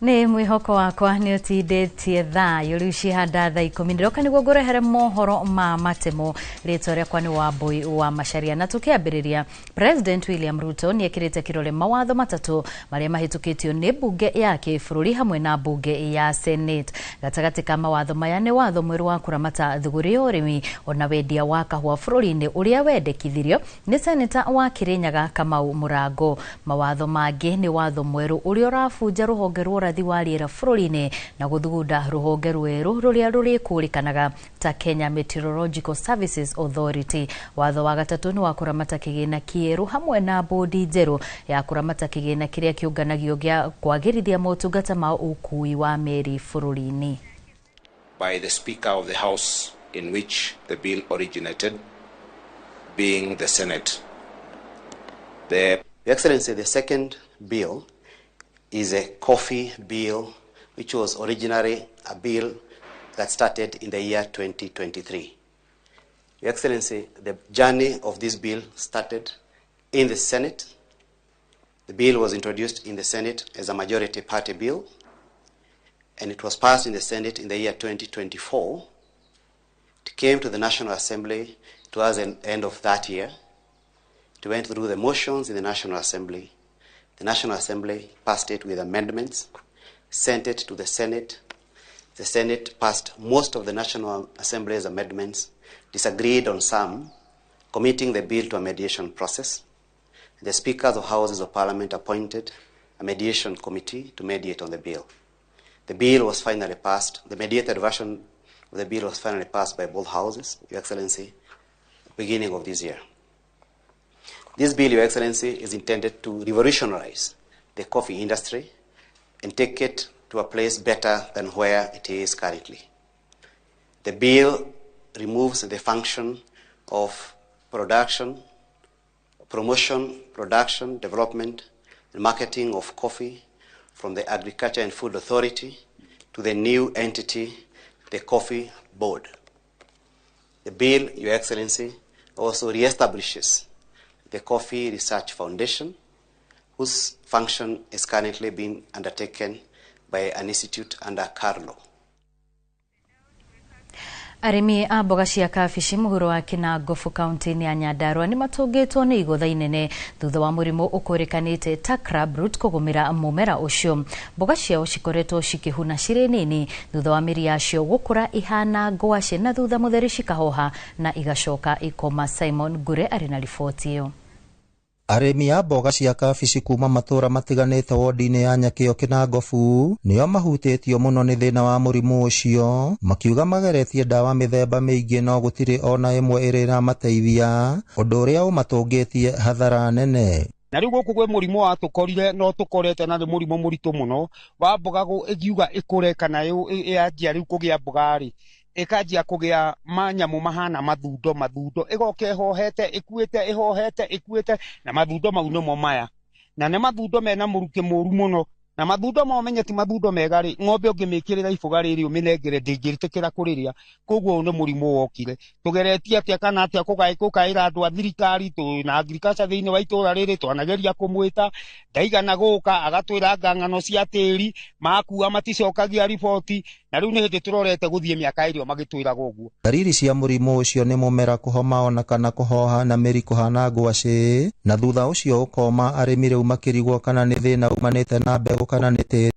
Nĩ mwĩhoko wakwa nĩ ũtindĩtie thayũ. Rĩu cihanda thaa 10, ndĩroka nĩguo ngũrehere mohoro ma matemo. Rĩtwa rĩakwa nĩ Wambui wa Macharia. Na tũkĩambĩrĩria, President William Ruto nĩ ekĩrĩte kĩrore mawatho matatũ marĩa mahĩtũkĩtio nĩ mbunge ya kĩbũrũri hamwe na mbunge ya Senate. Gatagatĩ ka mawatho maya nĩ watho mwerũ wa kũramata thũgũrĩ ya ũrĩmi ona wendia wa kahũa bũrũri-inĩ, ũrĩa wendekithirio nĩ seneta wa Kirinyaga Kamau Mũrango. Mawatho mangĩ nĩ watho mwerũ ũrĩa ũrabunja rũhonge rwa ũrathi wa rĩera bũrũri-inĩ na gũthugunda rũhonge rwerũ rũrĩa rũrĩkũrĩkanaga ta Kenya Meteorological Services Authority. Watho wa gatatũ nĩ wa kũramata kĩgĩna kĩerũ hamwe na bodi njerũ ya kũramata kĩgĩna kĩrĩa kĩũnganagio gĩa kwagĩrithia motungata ma ũkui wa meri bũrũri-inĩ. By the Speaker of the House in which the bill originated, being the Senate. The Your Excellency, the second bill is a coffee bill, which was originally a bill that started in the year 2023. Your Excellency, the journey of this bill started in the Senate. The bill was introduced in the Senate as a majority party bill, and it was passed in the Senate in the year 2024. It came to the National Assembly towards the end of that year. It went through the motions in the National Assembly. The National Assembly passed it with amendments, sent it to the Senate. The Senate passed most of the National Assembly's amendments, disagreed on some, committing the bill to a mediation process. The Speakers of Houses of Parliament appointed a mediation committee to mediate on the bill. The bill was finally passed. The mediated version of the bill was finally passed by both houses, Your Excellency, beginning of this year. This bill, Your Excellency, is intended to revolutionize the coffee industry and take it to a place better than where it is currently. The bill removes the function of production, promotion, production, development, and marketing of coffee from the Agriculture and Food Authority to the new entity, the Coffee Board. The bill, Your Excellency, also reestablishes the Coffee Research Foundation, whose function is currently being undertaken by an institute under KALRO. Arĩmi a mboga cia kabici mũhuro wa Kinangofu, kaunti-inĩ ya Nyandarua, nĩ matũngĩtwo nĩ igũtha inene thutha wa mũrimũ ũkũrĩkanĩte ta club root kũgũmĩra mũmera ũcio. Mboga ciao cikoretwo cikĩhuna cirĩ nini thutha wa mĩri yacio gũkũra ihana ngwacĩ, na thutha mũtheri cikahoha na igacoka ikoma. Simon Ngure arĩ na riboti ĩyo. Arĩmi a mboga cia kabici kuma matũra matiganĩte wodi-inĩ ya Nyakĩo, Kĩnangobu, nĩo mahutĩtio mũno nĩ thĩna wa mũrimũ ũcio, makiuga mageretie ndawa mĩthemba mĩingĩ no gũtirĩ ona ĩmwe ĩrĩ ĩramateithia, ũndũ ũrĩa ũmatũngĩtie hathara nene. Na rĩu gũkũ gwĩ mũrimũ watũkorire no tũkorete, na nĩ mũrimũ mũritũ mũno wa mboga ĩngiuga ĩkũre kana yanjia rĩu kũgĩa mboga rĩ, ĩkanjia kũgĩa manyamũ mahana mathundo mathundo, ĩgoka ĩhohete, ĩkuĩte, ĩhohete, ĩkuĩte, na mathundo mau nĩmo maya, na nĩ mathundo mena mũrukĩ mũru mũno. Na mathundo ma ũmenye ti mathundo mega rĩ, ng'ombe ũngĩmĩkĩrĩra iboga rĩrĩ ũmĩnengere ndĩngĩtĩkĩra kũrĩrĩa. Koguo ũyũ nĩ mũrimũ wokire. Tũgeretie atĩa kana atĩa kũgaĩra andũ a thirikari na agriculture thĩinĩ wa itũra rĩrĩ, twanageria kũmwĩta, ndaigana gũka, agatwĩra ngang'ano cia tĩri makua maticokagia riboti, na rĩu nĩ hĩndĩ tũrorete gũthiĩ mĩaka ĩrĩa magĩtwĩraga ũguo. Ndariri cia mũrimũ ũcio nĩ mũmera kũhoma ona kana kũhoha na mĩri kũhana ngwacĩ, na thutha ũcio ũkoma. Arĩmi rĩu makĩrigwo kana nĩ thĩna umanĩte na mbegũ kana nĩ tĩri.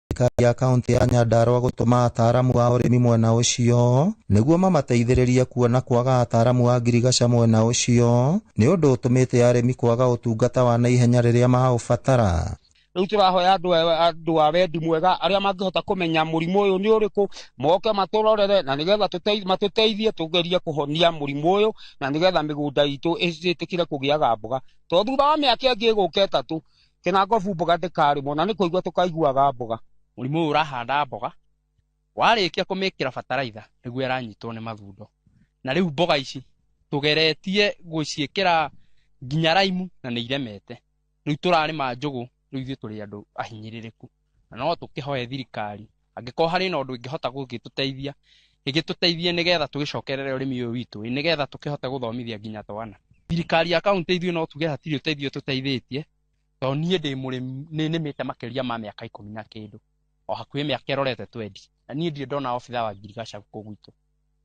Thirikari ya kaunti ya Nyandarua gũtũma ataaramu a ũrĩmi mwena ũcio nĩguo mamateithĩrĩrie, kuona kwaga ataaramu a ngirigaca mwena ũcio nĩ ũndũ ũtũmĩte arĩmi kwaga ũtungata wa naihenya rĩrĩa maũbatara. Rĩu tũrahoya andũ a wendi mwega arĩa mangĩhota kũmenya mũrimũ ũyũ nĩ ũrĩkũ moke matũrorere, na nĩgetha matũteithie tũgerie kũhonia mũrimũ ũyũ, na nĩgetha mĩgũnda itũ ĩtĩkĩre kũgĩaga mboga, tondũ thutha wa mĩaka ĩngĩ ĩgũka 3, Kĩnangobu mboga ndĩkarĩmwo na nĩ kũigua tũkaiguaga mboga. Mũrimũ ũyũ ũrahanda mboga, warĩkia kũmĩkĩra bataraitha nĩguo ĩranyitwo nĩ mathundo, na rĩu mboga ici tũgeretie gũciĩkĩra nginya raimu na nĩ iremete. Rĩu tũrarĩma njũgũ. Rĩu ithuĩ tũrĩ andũ ahinyĩrĩrĩku, na no tũkĩhoe thirikari angĩkorwo harĩ na ũndũ ĩngĩhota gũgĩtũteithia, ĩgĩtũteithie nĩgetha tũgĩcokerere ũrĩmi ũyũ witũ, nĩgetha tũkĩhote gũthomithia nginya twana. Thirikari ya kaunti, ithuĩ no tuge hatirĩ ũteithio tũteithĩtie. Tondũ niĩ ndĩ mũrĩmi, nĩ nĩmĩte makĩria ma mĩaka 10 na kĩndũ, o hakuhĩ mĩaka ĩrorete 20, na niĩ ndirĩ ndona obitha wa ngirigaca gũkũ gwitũ.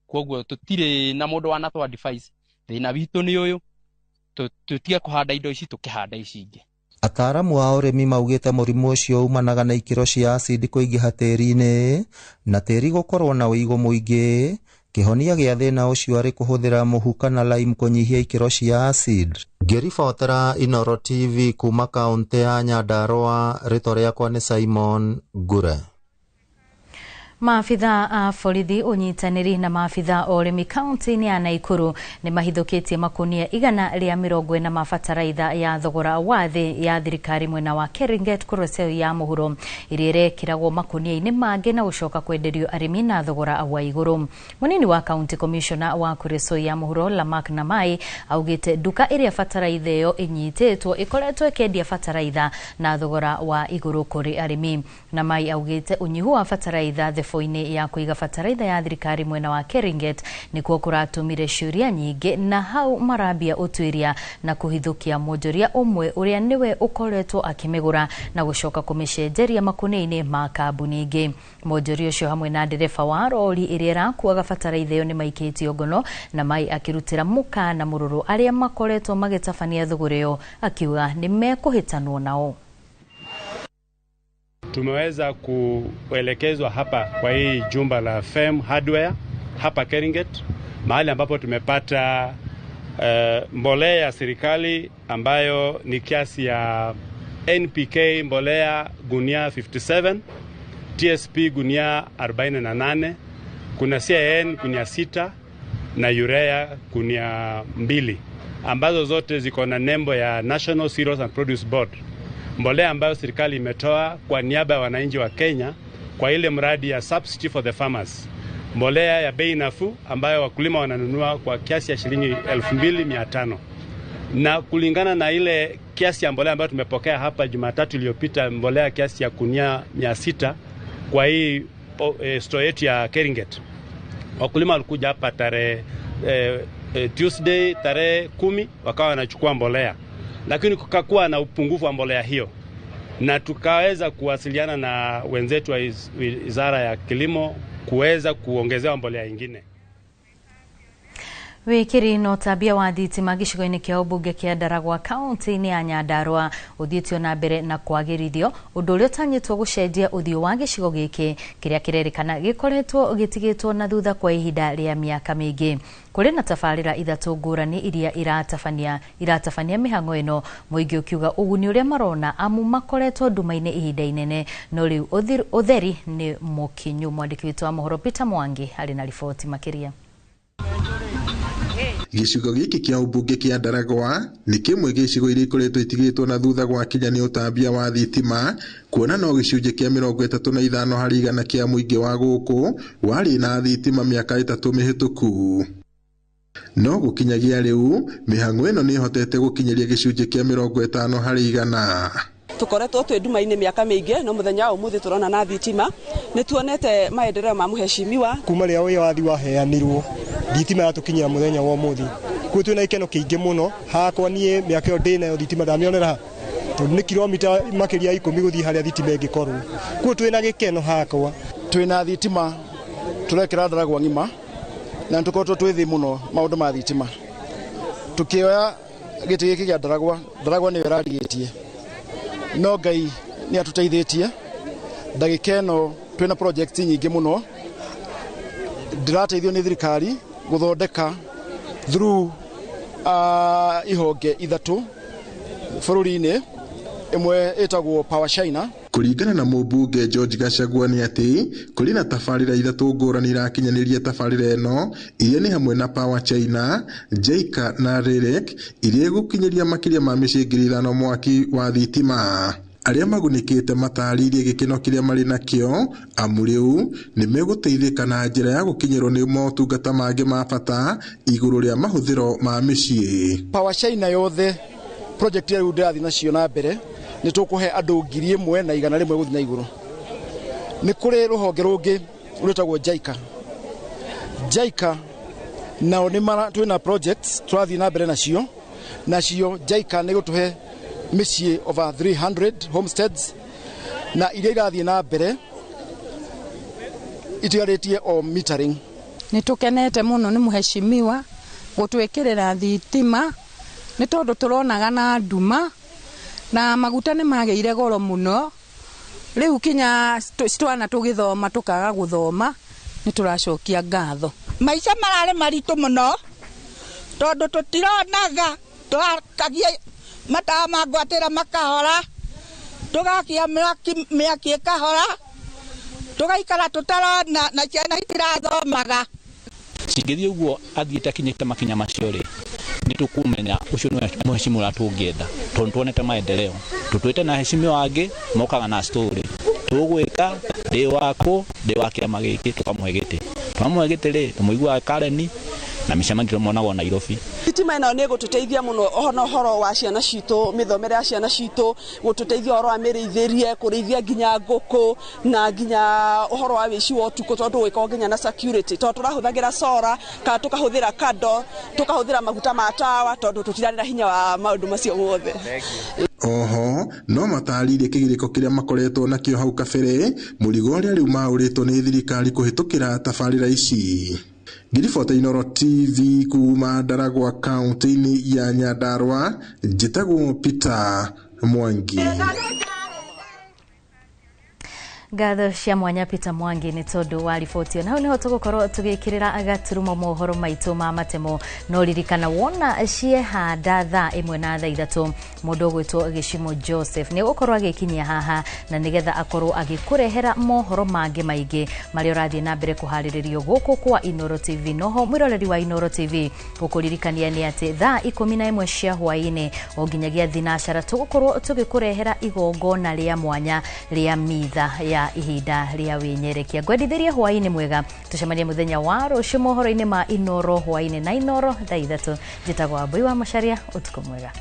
Koguo tũtirĩ na mũndũ wanatũ advice. Thĩna witũ nĩ ũyũ, tũtige kũhanda indo ici, tũkĩhanda ici ingĩ. Ataaramu a ũrĩmi maugĩte mũrimũ ũcio umanaga na ikĩro cia acidi kũingĩha tĩri-inĩ na tĩri gũkorwo na ũigũ mũingĩ. Kĩhonia gĩa thĩna ũcio arĩ kũhũthĩra mũhu kana lime kũnyihia ikĩro cia acid. Ngĩribotera Inooro TV kuma kaũntĩ ya Nyandarua, rĩtwa rĩakwa nĩ Simon Ngure. Maabitha a borithi ũnyitanĩri na maabitha a ũrĩmi kaunti-inĩ ya Naikuru nĩ mahithũkĩtie makunia 140 ma bataraitha ya thogora wa thĩ ya thirikari mwena wa Keringet Kuresoi ya mũhuro, iria irekĩragwo makunia-inĩ mangĩ na gũcoka kwenderio arĩmi na thogora wa igũrũ. Mũnini wa county commissioner wa Kuresoi ya mũhuro Lamak Namai augĩte nduka ĩrĩa bataraitha ĩyo ĩnyitĩtwo ĩkoretwo ĩkĩendia bataraitha na thogora wa igũrũ kũrĩ arĩmi. Namai augĩte ũnyihu wa bataraitha thebo-inĩ ya kũiga bataraitha ya thirikari mwena wa Keringet nĩkuo kũratũmire ciũria nyingĩ, na hau marambia ũtuĩria na kũhithũkia mwonjoria ũmwe ũrĩa nĩwe ũkoretwo akĩmĩgũra na gũcoka kũmĩcenjeria makunia-inĩ ma kambuni ingĩ. Mwonjoria ũcio hamwe na ndereba wa rori ĩrĩa ĩrakuaga bataraitha ĩyo nĩmaikĩtio ngono, na Mai akĩrutĩra mũkana mũrũrũ arĩa makoretwo magĩtabania thũgũrĩ ĩyo, akiuga nĩmekũhĩtanwo nao. Tumeweza kuelekezwa hapa kwa hii jumba la Fem Hardware hapa Keringet, mahali ambapo tumepata mbolea ya serikali ambayo ni kiasi ya NPK mbolea gunia 57, TSP gunia 48, kuna CAN gunia 6 na urea gunia 2, ambazo zote ziko na nembo ya National Cereals and Produce Board. Mbolea ambayo serikali imetoa kwa niaba ya wananchi wa Kenya kwa ile mradi ya subsidy for the farmers. Mbolea ya bei nafuu ambayo wakulima wananunua kwa kiasi ya shilingi 2500. Na kulingana na ile kiasi ya mbolea ambayo tumepokea hapa Jumatatu iliyopita, mbolea kiasi ya gunia 600 kwa hii store yetu ya Keringet. Wakulima walikuja hapa tarehe Tuesday tarehe 10 wakawa wanachukua mbolea, lakini kukakuwa na upungufu wa mbolea hiyo, na tukaweza kuwasiliana na wenzetu wa Wizara ya Kilimo kuweza kuongezewa mbolea nyingine. Wikiri no tabia wa thitima gĩcigo-inĩ kĩa ũmbunge kĩa Ndaragwa kaunti-inĩ ya Nyandarua ũthiĩtio na mbere na kwagĩrithio, ũndũ ũrĩa ũtanyĩtwo gũcenjia ũthiũ wa gĩcigo gĩkĩ kĩrĩa kĩrerĩkana gĩkoretwo gĩtigĩtwo na thutha kwa ihinda rĩa mĩaka mĩingĩ. Kũrĩ na tabarĩra ithatũ ngũrani iria iratabania mĩhang'o ĩno, mũingĩ ũkiuga ũguni ũrĩa marona amu makoretwo nduma-inĩ ihinda inene, no rĩu ũtheri nĩ mũkinyu. Mwandĩki witũ wa mohoro Peter Mwangi arĩ na riboti makĩria. Gĩcigo gĩkĩ kĩa ũmbunge kĩa Ndaragwa nĩ kĩmwe gĩa icigo iria ikoretwo itigĩtwo na thutha gwakinya nĩ ũtambia wa thitima, kuona no gĩcunjĩ kĩa 35 harĩ igana kĩa mũingĩ wa gũkũ warĩ na thitima mĩaka 3 mĩhĩtũku. No gũkinyagia rĩu mĩhang'o ĩno nĩ ĩhotete gũkinyĩria gĩcunjĩ kĩa 50 harĩ igana. Tukoretwo twĩ nduma-inĩ mĩaka mĩingĩ, no mũthenya wa ũmũthĩ tũrona na thitima. Nĩ tuonete maendeleo ma mũheshimiwa kuma rĩrĩa wĩyathi waheanirwo, thitima yatũkinyĩra mũthenya wa ũmũthĩ. Kuo twĩna ikeno kĩingĩ mũno. Hakwa niĩ mĩaka ĩyo ndĩnayo thitima ndamĩonera ha, tondũ nĩ kilomita makĩria 10 gũthiĩ harĩa thitima ĩngĩkorwo. Kuo twĩna gĩkeno hakwa. Twĩna thitima tũrekĩra Ndaragwa ng'ima, na nĩtũkoretwo twĩ thĩ mũno maũndũ ma thitima. Tũkĩoya gĩtĩ gĩkĩ kĩa Ndaragwa, Ndaragwa nĩyo ĩrarigĩtie, no Ngai nĩ atũteithĩtie. Ndagĩka ĩno twĩna project nyingĩ mũno ndĩrateithio nĩ thirikari gũthondeka through ihonge ithatũ bũrũri-inĩ, ĩmwe ĩtagwo Power China. Kũringana na mũmbunge George Gachagua nĩ atĩ kũrĩ na tabarĩra ithatũ ngũrani irakinyanĩria tabarĩra ĩno, iria nĩ hamwe na Power China, JICA na REREC, iria igũkinyĩria makĩria ma mĩciĩ 5,000 mwaki wa thitima. Arĩa magunĩkĩte matarĩirie gĩkeno kĩrĩa marĩ nakĩo, amu rĩu nĩmegũteithĩka na njĩra ya gũkinyĩrwo nĩ motungata mangĩ ma bata igũrũ rĩa mahũthĩro ma mĩciĩ. Power China yothe project rĩu ndĩrathiĩ nacio na mbere nĩ tũkũhe andũ 1,100 gũthiĩ na igũrũ. Nĩ kũrĩ rũhonge rũngĩ rwĩtagwo JICA. JICA nao nĩ twĩna projects tũrathiĩ na mbere nacio, nacio JICA nĩ gũtũhe Mĩciĩ over 300 homesteads na iria irathiĩ na mbere itigarĩtie o metering. Nĩ tũkenete mũno nĩ mũhecimiwa gũtwĩkĩrĩra thitima, nĩ tondũ tũronaga na nduma na maguta nĩ magĩire goro mũno. Rĩu kinya twana tũgĩthoma tũkaga gũthoma. Nĩ tũracokia ngatho. Maica mararĩ maritũ mũno tondũ tũtironaga, twakagia matawa ma ngwatĩra makahora, tũgakia mĩaki, mĩaki ĩkahora, tũgaikara tũtarona na ciana itirathomaga. Cingĩthiĩ ũguo athiĩte akinyĩte makinya macio rĩ, nĩ tũkũmenya ũcio nĩwe mũheshimiwa ũrĩa tũngĩenda, tondũ tuonete maendeleo. Tũtwĩte na heshimiwa angĩ mokaga na story, tũgwĩka ndĩ wakũ, ndĩ wa kĩama gĩkĩ, tũkamũhe gĩtĩ, twamũhe gĩtĩ rĩ, tũmũiguaga Karen na mĩcemanio tũmonagwo Nairobi. Thitima ĩno nĩ ĩgũtũteithia mũno ona ũhoro wa ciana citũ, mĩthomere ya ciana citũ, gũtũteithia ũhoro wa mĩrĩithĩrie, kũrĩithia nginya ngũkũ na nginya ũhoro wa wĩici wa ũtukũ, tondũ tũgũĩka nginya na security, tondũ tũrahũthagĩra solar kana tũkahũthĩra kando, tũkahũthĩra maguta ma tawa, tondũ tũtirarĩ na hinya wa maũndũ macio mothe. Oho no matarĩirie kĩgirĩko kĩrĩa makoretwo nakĩo hau kabere, mũrigo ũrĩa rĩu maũrĩtwo nĩ thirikari kũhĩtũkĩra tabarĩra ici. Ngĩribota Inooro TV kuma Ndaragwa, kaunti-inĩ ya Nyandarua, njĩtagwo Peter Mwangi. Ngatho cia mwanya, Peter Mwangi, nĩ tondũ wa riboti ĩyo. Na hau nĩho tũgũkorwo tũgĩkĩrĩra gaturumo mohoro maitũ ma matemo. No ririkana, wona ciehanda thaa 1 na thaa 3, mũndũ ũgwĩtwo Gĩcimo Joseph nĩ egũkorwo agĩkinyia haha na nĩgetha akorwo agĩkũrehera mohoro mangĩ maingĩ marĩa ũrathiĩ na mbere kũharĩrĩrio gũkũ kwa Inooro TV. Noho mwĩroreri wa Inooro TV, gũkũririkania nĩ atĩ thaa 11 cia hwaĩ-inĩ o nginyagia thinacara tũgũkorwo tũgĩkũrehera igongona rĩa mwanya rĩa mitha ya ihinda rĩa wĩnyerekia. Ngwendithĩrie hwaĩ-inĩ mwega, tũcemanie mũthenya wa rũciũ mohoro-inĩ ma Inooro hwaĩ-inĩ na Inooro thaa 3. Njĩtagwo Wambui wa Macharia, ũtukũ mwega.